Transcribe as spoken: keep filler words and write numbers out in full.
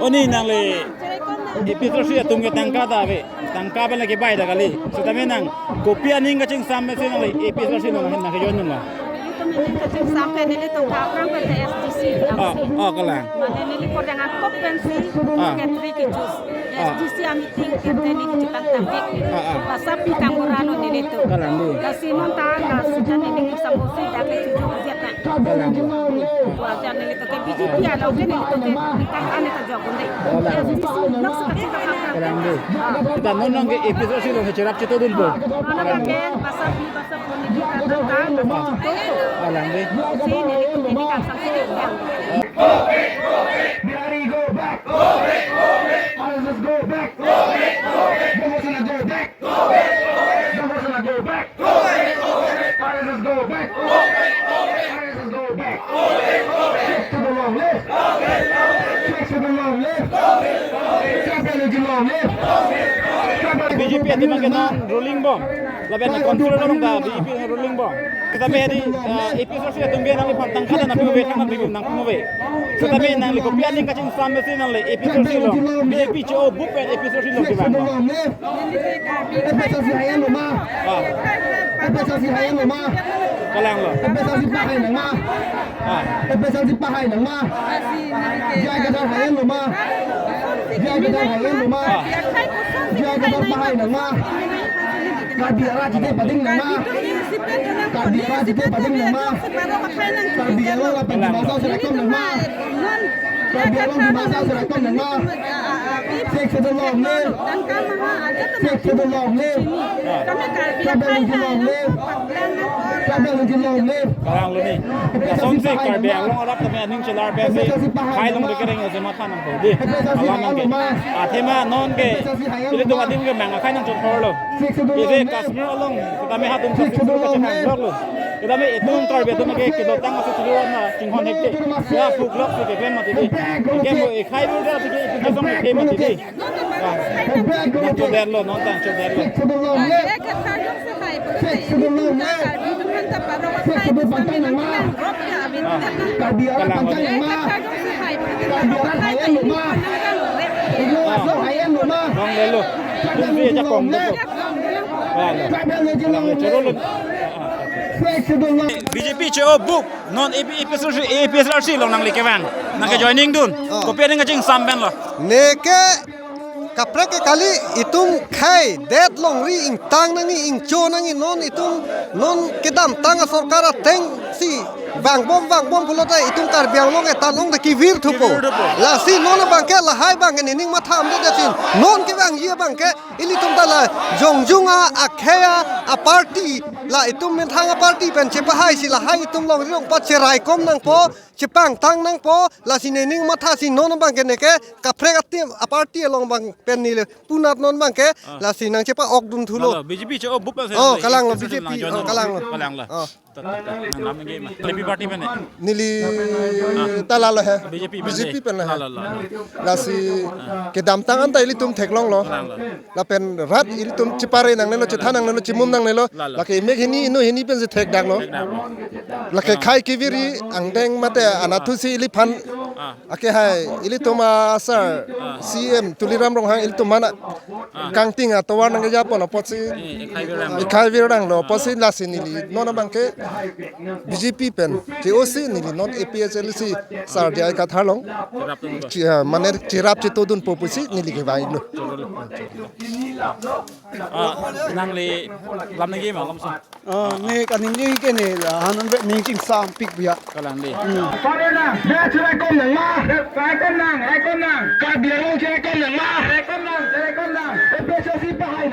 Oni nangli APHLC atum ke tangka ta ave, tangka pen lake bai ta kali. Setame nang kopi aning kachingsam pensi nangli APHLC along nang nangkejoin dunlo? Nelitum aning kachingsam ke nelitum ke aphrang ke SDC. Ah, ah, kalang. Mane neli korjang akop pensi Ah. Secretary ke choose. Ah. SDC a-meeting ke neli chepangtangpik. Ah, ah. Basa pi kang boralo nelitum. Kalang di. Lasi non ta la sita neli kusam bosi dak le chujuk jet na. Kalang di. Wajar nelitum ke BJP along ke nelitum ke nikang ane ta jok unde. Kalang. SDC nok sa kachita kang. Kalang di. Ah. Kita non nang ke APHLC along cherap chito dunpo. Non nang ke basa pi basa Bihari, go back. Go back, go back. R S S, go back. Go back, go back. Go back, go back. R S S, go back. Go back, go back. R S S, go back. Go back, go back. Six to the long live. Six to the long live. Karbi Anglong to long live. Karbi Anglong. BJP atum ke non ruling bom. Lapen na control along ta BJP ruling bom. Kita be di, eh, APHLC atum ke nangliphan tangka ta nangpi ave, tangka nangpi ave, nangpi ave. Kita be nangli kopi aning kachingsam pensi nangli APHLC along, BJP cho-o bup pen APHLC along kevang. APHLC haiyanlo ma? Ah. APHLC haiyanlo ma? Kalanglo. APHLC pahai nang ma? Ah. APHLC pahai nang ma? J I Kathar haiyanlo ma? J I Kathar haiyanlo ma? Ah. J I Kathar pahai nang ma? Karbi arat athe pading nang ma? Karbi arat athe pading nang ma? Karbi Anglong lapen Dima Hasao seraikom nang ma? Karbi Anglong Dima Hasao seraikom nang ma? Six to the long live. Six to the long live. Karbi Anglong to long live. Karbi Anglong to long live. Kalanglo ni. Lasonsi Karbi Anglong arat tame aning chelar pensi khei along de kereng ase matha nangpo di. Alam nang ke. Athema non ke ilitum adim ke mang akhei nangchot porlo. Isi Kashmir along tame hatum sa sik sik kachehang loklo. Tame itum Karbi atum ke kedotang ase tuduran na chinghon hekte. Ya phuklok si keklem mati di. Ke mo ikhei bur da si ke itum kesong ke mati di. Nang chodetlo, non tang chodetlo. Six to the long live. Six to the long live. Six to the pantang nang ma? Karbi arat pantang nang ma? Karbi arat haiyanlo ma? Iglo aso haiyanlo ma? Nang lelo. Karbi Anglong to long live. Karbi Anglong to long live. Six to the long live. BJP cho-o bup, non APHLC, APHLC along nangli kevang. Nangkejoining dun. Kopi aning kachingsam penlo? Neke kaprek ke kali, itum khei det longri ingtang nangji, ingcho nangji, non itum non kedamtang asorkar atengsi vangbom vangbom pulote itum Karbi Anglong ke ta long ta kevir thupo. Kevir thupo. Lasi non abangke lahai abangke nening matha amde desin. Non kevangji abangke ilitum ta la jongjung a, akhei a, aparty, la itum methang aparty pen chepahaisi lahai itum longri longpat cheraikom nangpo, chepangtang nangpo, lasi nening mathasi non abangke neke kaprek atim aparty along abang pen neli punat non abangke, Ah. lasi nangchepa-ok dun thulo. Halo, BJP cho-o bup ase. Oh, kalanglo, BJP, oh, kalanglo. Kalanglo. Oh. Tat, tat, tat. Nang nam nangji ma? Neli pi party pen ne? Neli Ah. ta lalo he. BJP pen BJP ne? pen he. Lalo, lalo. Lasi kedamtang anta ilitum theklonglo. Kalanglo. Lapen rat ilitum chepare nangnelo, chethan nangnelo, chimum nangnelo. Lalo. Lake mek hini, inu hini pensi thekdaklo. Thekdaklo. Lake khei keviri angdeng mate anathusi iliphan Ah. Ake hai, ilitum a sir, Ah. C M Tuliram Ronghang ilitum mana Ah. kangting atovar nangkejapon apotsi Eh, ikhei virang. ikhei viranglo, apotsi lasi neli non abangke BJP pen, K O C neli non APHLC sir J I Kathar along. Cherap dun bo. Chi-, ah, mane cherap chito dunpo pusi neli kevang-iklo. Ah, nangli lam nangji ma, lam sa. Ah, ne kaningje ke ne la, hanan be ning chingsampik biya. Kalang di. Hmm. Karbi Anglong, cheraikom nang ma? Raikom nang, raikom nang. Karbi Anglong cheraikom nang ma? Raikom nang, raikom nang. APHLC pahai